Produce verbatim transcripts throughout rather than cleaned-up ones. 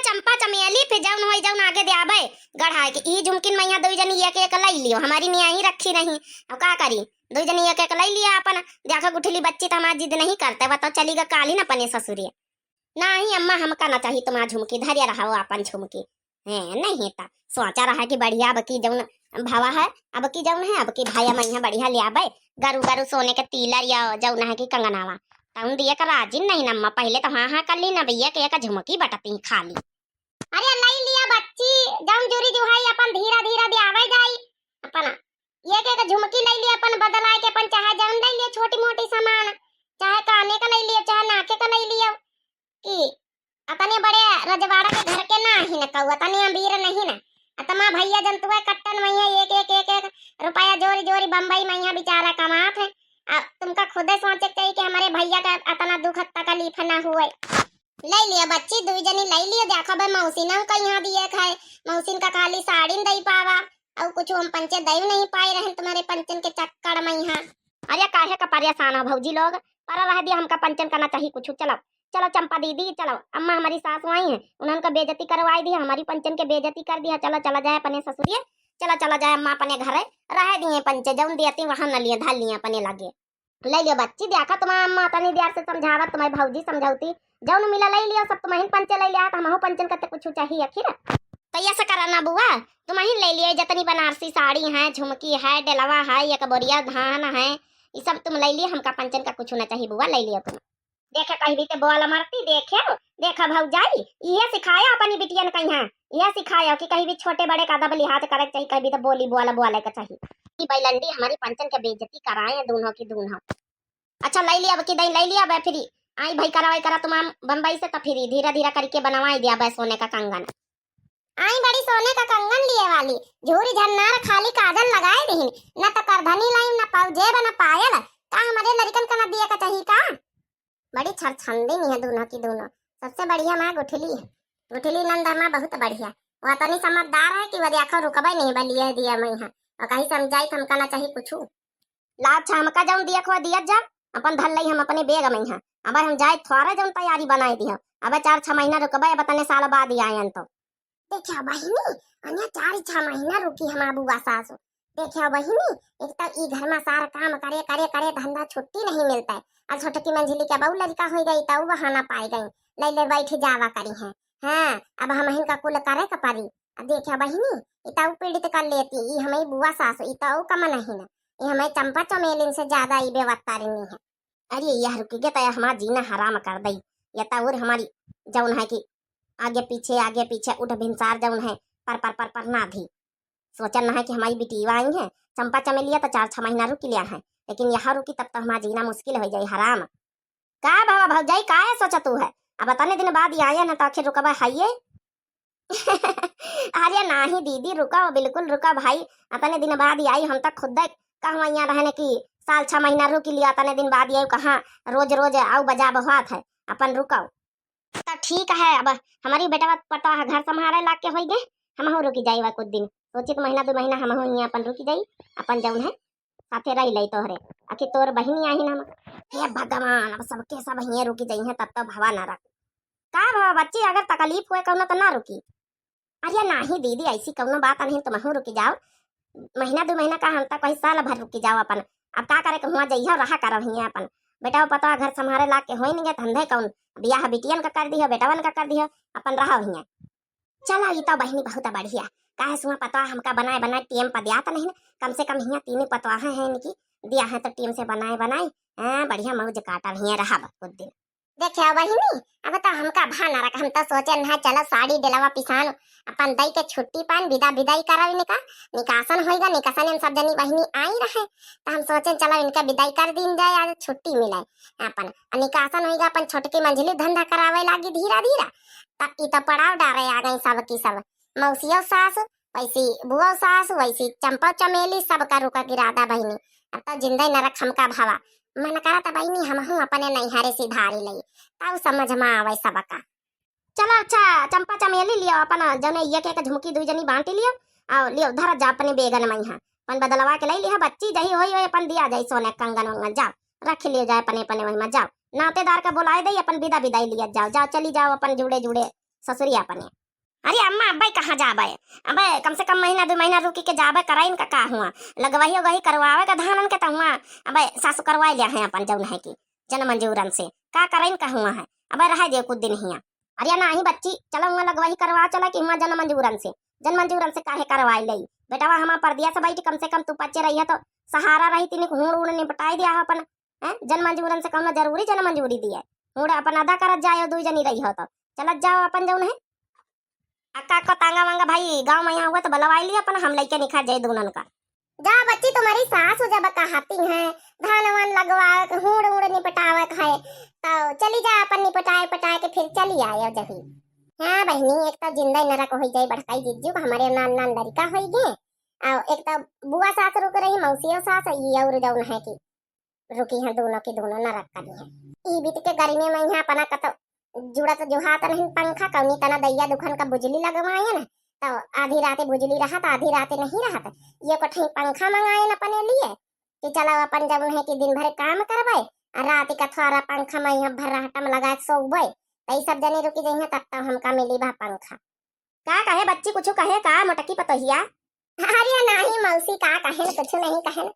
चंपा चमेली फिर जौन होई जौन आगे द्याबे गढ़ाए के। ई झुमकिन मइहाँ दुई जनी एक एक लइ लियो, हमरी मइहाँ ही रखी रही। अब का करी, दुई जनी एक एक लइ लिया अपन। देखो गुठली बच्ची त हमार जिद नहीं करते, बताओ चली गा काली न अपने ससुरे। नाही अम्मा, हमका ना चाही तुम्हार झुमकी, धरिया रहो अपन झुमकी। हैं, नहीं त सोचा रहा कि बढ़िया अबकी जौन भवा है, अबकी जौन है, अबकी भइया मइहाँ बढ़िया ल्याबे, गरु गरु सोने के तीलर या जौन है कि कंगनावा। तौन दिए का राजी नहीं न अम्मा, पहिले त हाँ हाँ कर ली न भइया के एक झुमकी बटती खाली। अरे लइ लिया बच्ची, जौन जुरी जुहाई अपन धीरा धीरा द्यावे जाई, अपन एक एक झुमकी लइ लिया, अपन बदलाए के अपन चाहे जौन लइ लिया छोटी मोटी सामान, चाहे काने का लइ लिया, चाहे नाके का लइ लिया। कि अतने बड़े रजवाड़ा के घर के ना ही न कहू, अतने अमीर नहीं न। अतमा भइया जन तुहे कट्टन मइहाँ एक एक एक एक रुपया जोरी जोरी बम्बई मइहाँ बेचारा कमात है। आ तुमका खुदे सोचे के चाहिए कि हमरे भइया का अतना दुख तकलीफ ना हुए। लइ लिया बच्ची, दुई जनी लइ लिया, देखो बे मौसी ना कइहाँ दिए खाए, मौसिन का खाली साड़ी न दई पावा, अउ कुछ हम पंचे दई नहीं पाए रहन तुम्हारे पंचन के चक्कर मइहाँ। अरे काहे का परेशान हो भौजी लोग, पर रह दिया, हमका पंचन का ना चाही कुछ। चलो चलो चंपा दीदी, चलो अम्मा हमरी सासु आई हैं, उन्हन का बेइज्जती करवाई दिया, हमरी पंचन के बेइज्जती कर दिया। चलो चला जाए अपने ससुरिये, चलो चला जाए अम्मा अपने घरे, रह दिए पंचे, जौन दियती वहाँ न लिए, धर लिए अपने लगे। लइ लियो बच्ची, देखा तुम्हार अम्मा तनी देर से समझावत, तुम्हारी भौजी समझौती, जौन मिला लइ लियो, सब तुम्हें पंचे लइ लिया, त हमहू पंचन का त कुछ चाहिए आखिर। त ऐसा करा ना बुआ, तुम्हें लइ लियो, जतनी बनारसी साड़ी है, झुमकी है, डेलवा है, एक बोरिया धान है, ई सब तुम लइ लियो, हमका पंचन का कुछ ना चाहिए बुआ, लइ लियो तुम। देखे कहीं भी ते बोल मरती, देखे, देखा भौजाई, इहे सिखाया अपनी बिटियन कइहाँ, इहे सिखाया कि कहीं भी छोटे बड़े का अदब लिहाज करे के चाहिए, कहीं भी तो बोली बोल बोले के चाहिए। ई बैलंडी हमरी पंचन के बेइज्जती कराए दोनों की दोनों। अच्छा लइ लिया, अब की दई लइ लिया, अब फिर आई भाई करा वाई करा तुम बम्बई से, तो फिर धीरे धीरे करके बनवाई दिया बे सोने का कंगन। आई बड़ी सोने का कंगन लिए वाली, झूरी झन्नार खाली काजल लगाए दिहिन, न त करधनी लाइन, न पाउजेब, न पायल। का हमरे लड़िकन का न दिए का चाही का? बड़ी छरछंदी नहीं है दोनों की दोनों। सबसे बढ़िया माँ गुठली है, गुठली नंद माँ बहुत बढ़िया। वह तनी समझदार है कि वह देखो रुकबे नहीं बा लिए दिया मइहाँ, और कहीं समझाई त हमका ना चाही कुछ। ला अच्छा, हमका जौन दिया खोआ दिया जा, अपन धर लई हम अपने बेग मइहाँ। अब हम जाए थोड़ा जौन तैयारी बनाए दिया, अब चार छह महीना रुकबे, अब तने साल बाद ही आयन तो। देखियो बहिनी, अन्य चार छह महीना रुकी हमार बुआ सासु। देखियो बहिनी, एक तो ई घर में सार काम करे करे करे धंधा छुट्टी नहीं मिलता है, और छोटकी मंझली के बहू लड़का हो गई तो बहाना पाए गई, ले ले बैठ जावा करी है। हाँ, अब हम इनका कुल करे के पड़ी। अब देखियो बहिनी, ई तो पीड़ित कर लेती, ई हमें बुआ सासु, ई तो कम नहीं ना, ई हमें चंपा चमेलिन से ज्यादा ई बेवत्तारिनी है। अरे यह रुकी गे तो हमार जीना हराम कर दई, या तो और हमारी जौन है कि आगे पीछे आगे पीछे उठ भिनसार जौन है पर पर पर पर ना धी। सोचन ना है कि हमारी बिटिया आई है चंपा चमेलिया तो चार छह महीना रुकी लिया है, लेकिन यहाँ रुकी तब तो हमार जीना मुश्किल हो जाई हराम। का बाबा भौजाई काहे सोचतू है? अब अतने दिन बाद ही आए ना तो आखिर रुकबा है ये? अरे नाही दीदी, रुका, बिल्कुल रुका भाई। अतने दिन बाद ही आई, हम तक खुद कहवा यहाँ रहने की साल छह महीना रुकी लिया, अतने दिन बाद ही आई, कहाँ रोज रोज आऊ बजा बहवात है, अपन रुकाओ। तो ठीक है, अब हमारी बेटवा पटवा घर संभारे लाग के होई गए, हमहू रुकी जाई वा कुछ दिन, सोचित महीना दो महीना हमहू यहाँ अपन रुकी जाई, अपन जौन है साथे रही लई तोहरे, आखिर तोर बहिनी आही ना हम। हे भगवान, अब सबके सब हिये रुकी जइहें, तब तो भवा ना रख। का भवा बच्ची, अगर तकलीफ हुए कौनो तो ना रुकी। अरे नाही दीदी, ऐसी कौनो बात नहीं, तुमहू रुकी जाओ, महीना दो महीना का हम तक वही साल भर रुकी जाओ अपन। अब का करे के हुआ जइहो, रहा करो हिये अपन। बेटा पतवा घर संभारे लाग के होई नहीं गए, धंधे कौन, बियाह बिटियन का कर दियो, बेटवन का कर दियो, अपन रहो हिये। चला, ई तो बहिनी बहुत बढ़िया। काहे सुआ पतवा हमका बनाए बनाए टेम पर दिया तो नहीं ना, कम से कम हियाँ तीनों पतवा हैं, हैं इनकी दिया है तो टेम से बनाए बनाए, हाँ, बढ़िया मौज काटब हियाँ रहब कुछ दिन। देखे बहिनी, अब तो हमका भा ना रख, हम तो सोचे ना चलो साड़ी डेलवा पिसान अपन दई के छुट्टी पान विदा विदाई करब इनका, निकासन होइगा, निकासन में सब जनी बहिनी आई रहे, तो हम सोचे चलो इनका विदाई कर दीन जाए, आज छुट्टी मिले अपन, आ निकासन होइगा अपन छोटकी मंझली धंधा करावे लागी धीरा धीरा, त ई तो पड़ाव डारे आ गई सब की सब। मौसियो सास, वैसी बुआ सास, वैसी चंपा चमेली, सबका रुका गिरादा बहिनी। अब तो जिंदे नरक हमका भावा। मन करत बहिनी हमहू अपने नैहरे सिधारी लई, तब समझ में आवे सबका। चला अच्छा, चंपा चमेली लियो अपन जौने एक एक झुमकी दुई जनी बांटी लियो, और लियो धर जा अपने बेगन में यहाँ। अपन बदलवा के लई लिया बच्ची, जही होई होई अपन दिया जाई सोने कंगन वंगन, जाओ रख लियो जाए अपने अपने वही में, जाओ नातेदार का बुलाए दे, अपन विदा विदाई लिया जाओ, जाओ चली जाओ अपन जुड़े जुड़े ससुरी अपने। अरे अम्मा, अब्बे कहाँ जाबे? अबे कम से कम महीना दो महीना रुकी के जाबे, कराइन का, का हुआ? लगवाही उगवाही करवावे का धानन के त हुआ। अबे सासू करवाई लिया है अपन जौन है कि जन मंजूरन से, का कराइन का हुआ है? अबे रह दे कुछ दिन हिया। अरे नाही बच्ची, चलो हुआ लगवाही करवा चला कि हुआ जन मंजूरन से, जन मंजूरन से काहे करवाई लई? बेटवा हमार परदिया से बैठ, कम से कम तू पच्चे रही है तो सहारा रही, तीन हूड़ उड़ निपटाई दिया है अपन। हैं? जन मंजूरन से कौनो जरूरी जन मंजूरी दिए? हूड़ अपन अदा करत जाए, दुई जनी रही हो तो चलत जाओ अपन जौन है। अक्का को तांगा वांगा भाई गाँव में यहाँ हुआ तो बलवाई लिया अपन, हम लइके निखर जाए दूनन का। जा बच्ची, तुम्हारी सास हो जब कहती हैं, धान वान लगवा के, हूड़ उड़ निपटावे के है, तो चली जा अपन निपटाए पटाए के फिर चली आयो जही। हाँ बहिनी, एक तो जिंदा नरक होई जाई बड़काई जिज्जू का, हमारे नान नान लड़का होई गए, और एक तो बुआ सास रुक रही, मौसियो सास, ये और जौन है कि रुकी हैं दोनों की दोनों नरक करी हैं। ई बीत के गर्मी में यहाँ अपना कत जुड़त जुहात नहीं पंखा, कौनी तना दैया दुखन का बुजली लगवाए न, तो आधी रात बुजली रहत, आधी रात नहीं रहत। ये कोठई पंखा मंगाए न अपने लिए कि चलो अपन जब है कि दिन भर काम करबे, आ रात का थोड़ा पंखा में यहाँ भर्राहटा में लगा के सोबे, तो ई सब जने रुकी जइहें तब तो हमका मिली बा पंखा। का कहे बच्ची, कुछ कहे का मोटकी पतोहिया? अरे नाही मौसी, का कहेन, कुछ नहीं कहेन।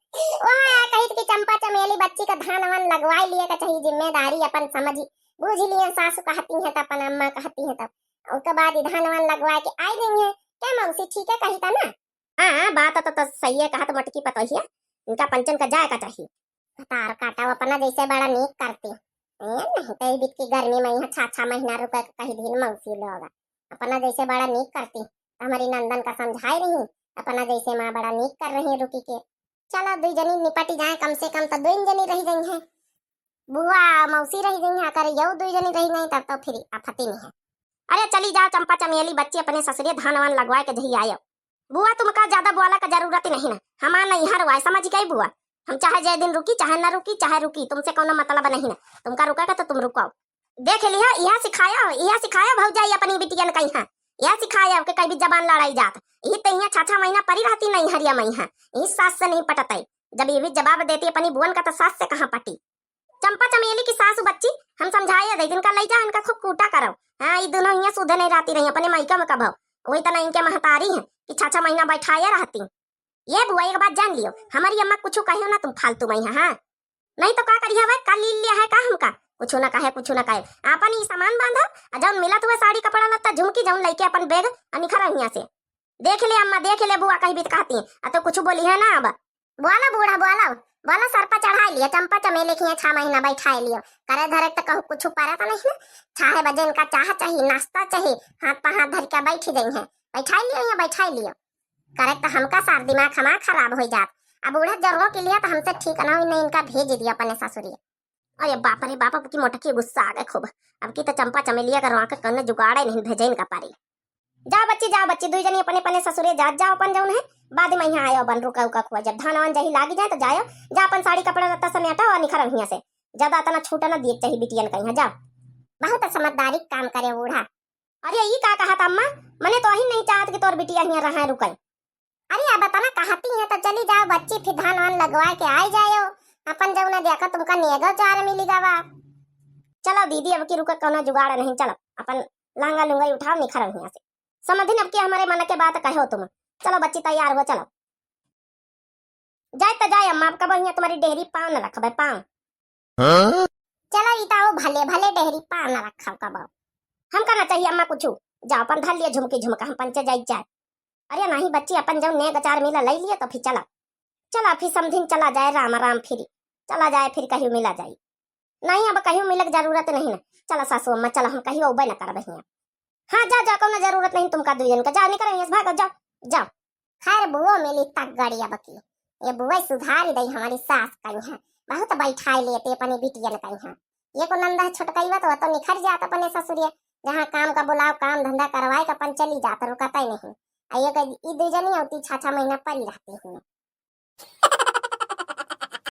वह कहित कि चंपा चमेली बच्ची का धान वान लगवाई लिए का चाहिए, जिम्मेदारी अपन समझी बूझ लिए, सासू कहती हैं तो अपन अम्मा कहती हैं तो। उसके बाद ई धान वान लगवा के आई गई है। क्या मौसी, ठीक है कही था ना? हाँ, बात तो, तो सही है, कहा तो मोटकी पतोहिया, इनका पंचन का जाए का चाहिए। तार काटा, वो अपना जैसे बड़ा नीक करती। ए, नहीं तो ई बीत की गर्मी में यहाँ छा छा महीना रुके के कही दिन मौसी लोग। अपना जैसे बड़ा नीक करती, हमारी नंदन का समझाई रही, अपना जैसे माँ बड़ा नीक कर रही है रुकी के। चलो दुई जनी निपटी जाए, कम से कम तो दुई जनी रही गई हैं। बुआ मौसी रही गई हैं, अगर यऊ दुई जनी रही गई तब तो फिर आफती नहीं है। अरे चली जाओ चंपा चमेली बच्ची, अपने ससुरे धान वान लगवाए के जही आयो। बुआ, तुमका ज्यादा बोला का जरूरत नहीं ना, हमार नैहर हुआ है, समझ गई बुआ? हम चाहे जय दिन रुकी, चाहे ना रुकी, चाहे रुकी, तुमसे कौनो मतलब नहीं ना। तुमका रुका का तो तुम रुको। देख लिया, यह सिखाया, यह सिखाया भौजाई अपनी बिटियन कहीं है, यह सिखाया के कहीं भी जबान लड़ाई जात। यही तो यहाँ छा छा महीना परी रहती नैहरिया में है, यही सास से नहीं पटत है। जब ये भी जवाब देती अपनी बुअन का तो सास से कहाँ पटी? चंपा चमेली की सासू बच्ची, हम समझाए दे, इनका लई जा, इनका खूब कूटा करो। हाँ, ई दोनों हियाँ सुधे नहीं रहती रही, अपने मायका में कब हो? वही तना इनके महतारी हैं कि छा छा महीना बैठाए रहती। ये बुआ, एक बात जान लियो, हमारी अम्मा कुछ कहे ना तुम फालतू में यहाँ, हाँ? नहीं तो का करिए भाई, का लील लिया है का हमका? कुछ ना कहे, कुछ ना कहे, अपन ही सामान बांधो, आ जौन मिलत हुआ साड़ी कपड़ा लत्ता झुमकी जौन लइके अपन बैग आ निखरो हियाँ से। देख ले अम्मा, देख ले बुआ, कहीं भी तो कहती हैं, आ तो कुछ बोली है ना अब। बोलो बूढ़ा, बोलो, बोलो, सर पर चढ़ाई लियो, चंपा चमेली के यहाँ छह महीना बैठाई लियो। करे धरे तो कहूँ कुछ परे तो नहीं ना। छह बजे इनका चाह चाहिए, नाश्ता चाहिए, हाथ पर हाथ धर के बैठी गई हैं। बैठाई लियो यहाँ, बैठाई लियो। करे तो हमका सार दिमाग हमार खराब हो जात। अब बूढ़ा जरूर के लिए तो हमसे ठीक ना हुई, नहीं इनका भेज दिया अपने ससुरी। अरे बाप रे बाप, अब की मोटकी गुस्सा आ गए खूब। अब की तो चंपा चमेलिया का रोआ के कौनो जुगाड़े नहीं भेजे इनका पारी। जा बच्ची, जा बच्ची, दुई जनी अपने अपने ससुरे जात जाओ अपन जौन है, बाद में यहाँ आयो अपन रुका उका खुआ, जब धान वान जही लागी जाए तो जायो, जा अपन साड़ी कपड़ा लत्ता समेटो और निखरो हियाँ से। ज्यादा इतना छूट ना दिए के चाहिए बिटियन का यहाँ, जाओ। बहुत समझदारी काम करे बूढ़ा। अरे ई का कहत अम्मा, मने तो ही नहीं चाहत कि तोर बिटिया हियाँ रहे रुके। अरे अब इतना कहती हैं तो चली जाओ बच्ची, फिर धान वान लगवा के आई जायो, अपन जौन देखो तुमका नेगो चार मिली गवा। चलो दीदी, अब की रुके कौनो जुगाड़ नहीं, चलो अपन लहंगा लुंगा उठाओ, निखरो हियाँ से। समधिन, अब की हमारे मन के बात कहो तुम। चलो बच्ची, तैयार हो, चलो। जाए तो जाए अम्मा, अब कबो हियाँ तुम्हारी डेहरी पाँव न रखबे, पाँव। हाँ? चलो ई तो भले भले डेहरी पाँव न रखब कबो। हमका ना चाहिए अम्मा कुछ, जाओ अपन धर लिया झुमकी झुमका, हम पंचे जाई जाए। अरे नहीं बच्ची, अपन जब नेग चार मिला लई लिया तो फिर चला, चला फिर समधिन चला जाए, राम राम फिर चला जाए, फिर कहीं मिला जाई। नहीं, अब कहीं मिले के जरूरत नहीं ना। चला सासू अम्मा, चला, हम कहीं उबे ना करबे हियाँ। हाँ, जा, जा, कौनो जरूरत नहीं तुमका दुइयन का। जा, निकल यहाँ से, भागो, जाओ, जाओ। खैर, बुआ मिली तगड़ी अब की। ये बुआ सुधारी दई हमारी सास का यहाँ। बहुत बैठाई लेते अपनी बिटियन का यहाँ। ये को नंदा है छोटकईवा तो, तो निखर जात अपने ससुरिया। जहाँ काम का बुलाओ, काम धंधा करवाए का अपन चली जात, रुकता ही नहीं। आ ये कह, ई दुइ जनी औती छा छा महीना परी रहती हैं।